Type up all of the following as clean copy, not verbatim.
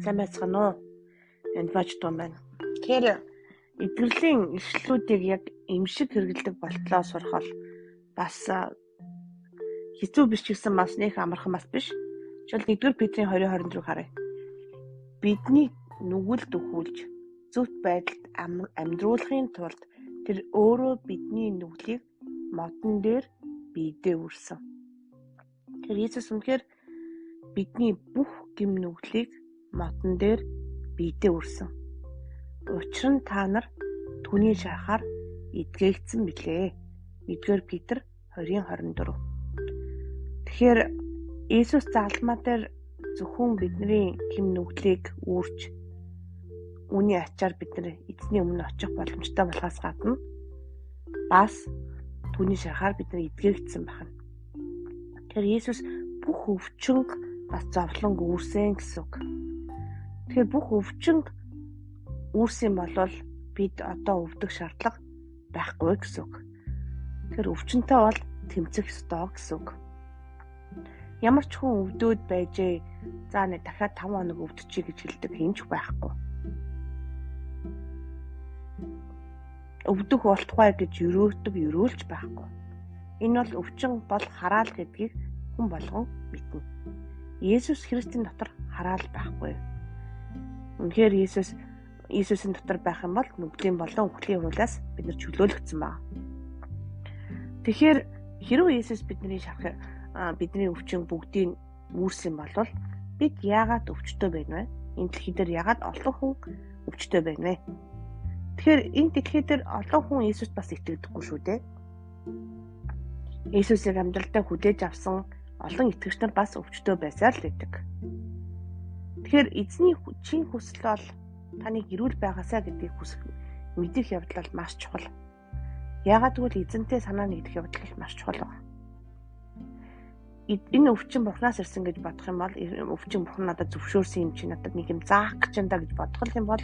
Сайн байцгаана уу? Энд бач дуу байна. Тэгэхээр эдгэрлийн ишлүүдийг яг им шиг хэрэглэдэг болтлоо сурах бол бас хэцүү биш ч гэсэн бас нэх амархан бас биш. Жишээл 1-р Петрийн 20:24-ыг харъя. Бидний нүгэлд өхүүлж зөвхт байдалд амьдруулахын тулд тэр өөрөө бидний нүглийг модон дээр биедээ үрсэн. Тэр Иесус үнэхээр бидний бүх гэм нүглийг модон дээр биедээ үрсэн. Учир нь та нар түүний шарахаар эдгээгдсэн билээ. 1-р Петр 20:24. Тэгэхээр Иесус загалмай дээр зөвхөн бидний гэм нүглийг үүрч үүний ачаар бид нар эзний өмнө очих боломжтой болохоос гадна бас түүний шарахаар бид нар эдгээгдсэн байна. Тэгэхээр Иесус бүх өвчнг бас зовлонг үүрсэн гэсэн үг. Тэгэхээр бүх өвчнг үүрсэн болвол бид одоо өвдөх шаардлага байхгүй гэсэн үг. Тэгэхээр өвчнөд бол тэмцэх ёстой гэсэн үг. Ямар ч хүн өвдөөд байжээ. За нэг дахиад 5 хоног өвдөчий гэж хэлдэг хэн ч байхгүй. Өвдөх болтугай гэж өрөөдөг өрөөлч байхгүй. Энэ бол өвчин бол хараал гэдгийг хүн болгон мэднэ. Есүс Христийн дотор хараал байхгүй. Үнэхээр Иесусийн дотор байх юм бол нүглийн болон үхлийн хурлаас бид нар чөлөөлөгдсөн байна. Тэгэхээр хэрвээ Иесус бидний шарах бидний өвчин бүгдийг үүрсэн болвол бид яагаад өвчтөй байна вэ? Энэ дэлхий дээр яагаад олон хүн өвчтөй байна вэ? Тэгэхээр энэ дэлхий дээр олон хүн Иесуст бас итгэдэггүй шүү дээ. Иесусыг амьдралдаа хүлээж авсан олон итгэгч нар бас өвчтөй байсаар л байдаг. Тэгэхээр эзний чин хүсэл бол таныг эрүүл байгаасаа гэдгийг хүсэх мэдэх явдал бол маш чухал. Яагаад гэвэл эзэнтэй санаа нэгдэх явдал бол маш чухал байна. Энэ өвчин Бурханаас ирсэн гэж бодох юм бол өвчин Бурхан надад зөвшөөрсөн юм чинь надад нэг юм заах гэж юм да гэж бодох юм бол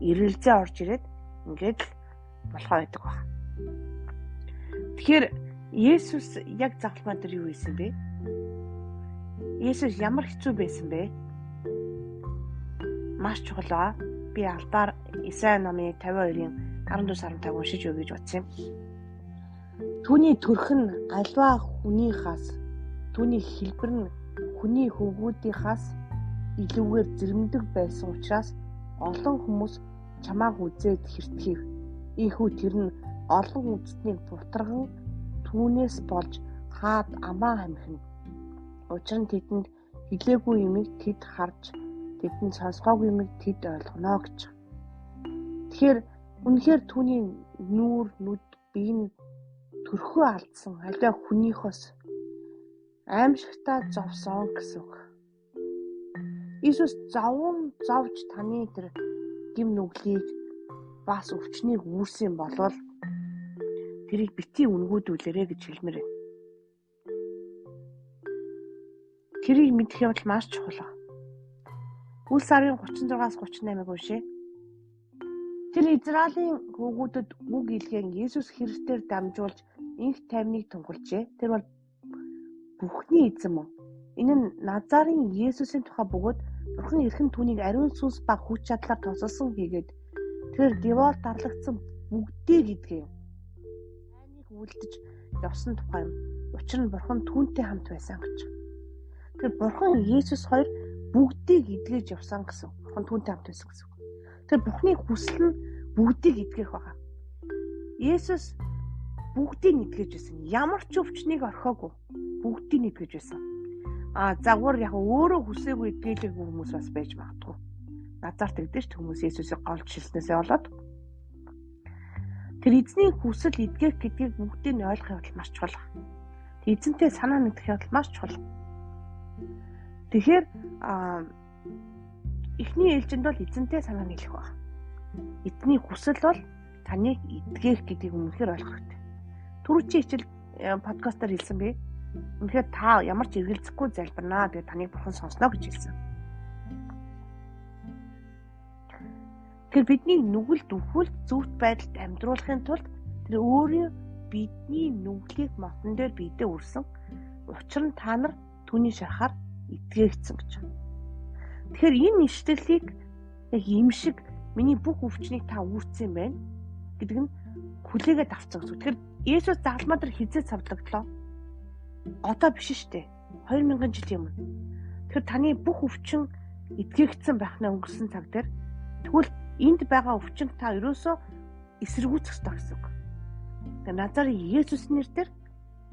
эргэлзээ орж ирээд ингээд л болохоо байдаг баг. Тэгэхээр Есүс яг загалмай дээр юу хийсэн бэ? Есүс ямар хэцүү байсан бэ? Маш чухал ба. Би албаар Исая номын 52-ын 14-15 уншиж өгье гэж бодсон юм. Түүний төрх нь альва хүнийхээс, түүний хэлбэр нь хүний хөвгүүдийнхаас илүүгээр зэрэмдэг байсан учраас олон хүмүүс чамааг үзээд хэртгэв. Ийхүү тэр нь олон үндэстнийг бутарган түүнээс болж хаад амаа хамхина. Учир нь тэдэнд хэлээгүй юмыг тэд харж, тэдэнд сонсгоогүй юмыг тэд ойлгоно гэж. Тэгэхээр үнэхээр түүний нүүр нүд бие нь төрхөө алдсан аливаа хүнийхөөс аимшигтай зовсон гэсэн үг. Иесус зовон зовж таны тэр гэм нүглийг бас өвчнийг үүрсэн болвол тэрийг битгий үнгүүдүүлээрэ гэж хэлмээр байна. Тэрийг мэдэх явдал маш чухал. Үлс 10-ын 36-аас 38-ыг уншъя. Тэр Израилийн хүүгүүдэд үг илгээн Есүс Христээр дамжуулж инх тайвныг тунхаглажээ. Тэр бол бүхний эзэн мөн. Энэ нь Назарын Есүсийн тухай бөгөөд Бурхан эрхэн түүнийг ариун сүнс ба хүч чадлаар тосолсон хийгээд тэр Девол дарлагдсан бүгдийг эдгэв. Сайныг үйлдэж явсан тухай юм. Учир нь Бурхан түүнтэй хамт байсан гэж. Тэр Бурхан Есүс хоёр бүгдийг эдгэж явсан гэсэн. Бурхан түүнтэй хамт байсан гэсэн. Тэр Бурханы хүсэл нь бүгдийг эдгэх байгаа. Есүс бүгдийг эдгэж байсан. Ямар ч өвчнийг орхиогүй. Бүгдийг эдгэж байсан. А загвар яг өөрөө хүсээгүй эдгэлээгүй хүмүүс бас байж магадгүй. Назарт өгдөө шүү хүмүүс Есүсийг голж шилснээсээ болоод тэр эзний хүсэл эдгэх гэдгийг бүгдийг нь ойлгох явдал маш чухал. Эзэнтэй санаа нэгдэх явдал маш чухал. Тэгэхээр эхний ээлжинд бол эзэнтэй санаа нийлэх баг. Эзний хүсэл бол таныг эдгэх гэдгийг үнэхээр ойлгох хэрэгтэй. Түрүүчийн хичээл подкастаар хэлсэн би. Үнэхээр та ямар ч эргэлзэхгүй залбирнаа. Тэгээ таныг Бурхан сонсно гэж хэлсэн. Тэгэхээр бидний нүгэлд өвхөлт зөвхт байдалд амьдруулахын тулд тэр өөрөө бидний нүглийг модон дээр биедээ үрсэн. Учир нь та нар түүний шарахаар эдгээгдсэн гэж. Тэгэхээр энэ ишлэлийг яг юм шиг миний бүх өвчнийг та үүрсэн юм байна гэдэг нь хүлээгээд авцсан гэсэн. Тэгэхээр Есүс загалмаа дээр хизээ цовдлогдлоо. Одоо биш шүү дээ. 2000 жилийн өмнө. Тэгэхээр таны бүх өвчин эдгээгдсэн байх нь өнгөрсөн цаг дээр тэгвэл энд байгаа өвчнөд та ерөөсөө эсэргүүцэх ёстой гэсэн үг. Тэгээ Назарын Есүс нэрээр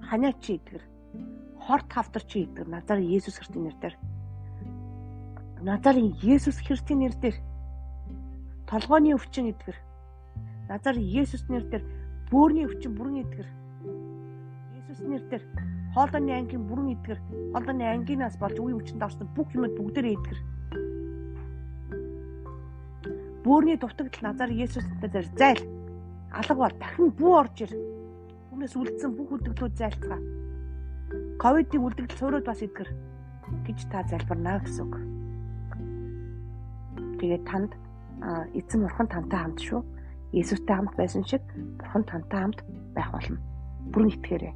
ханиа чи эдгэр. Хор тавдар чи эдгэр. Назарын Есүс Христийн нэрээр. Назарын Есүс Христийн нэрээр толгойн өвчин эдгэр. Назарын Есүс нэрээр бөөрийн өвчин бүрэн эдгэр. Есүс нэрээр хоолойны ангийн бүрэн эдгэр. Хоолойны ангинаас болж үе өвчнөд орсон бүх юмуд бүгдээрээ эдгэр. Бөөрийн дутагдал Назар Есүс нэрээр зайл. Алга бол дахин бүү орж ир. Түүнээс үлдсэн бүх үлдэгдлүүд зайлцгаа. Ковидын үлдэгдэл суурьуд бас эдгэр гэж та залбирна гэсэн үг. Тэгээд танд эзэн бурхан тантай хамт шүү. Есүстэй хамт байсан шиг бурхан тантай хамт байх болно. Бүрэн итгээрэй.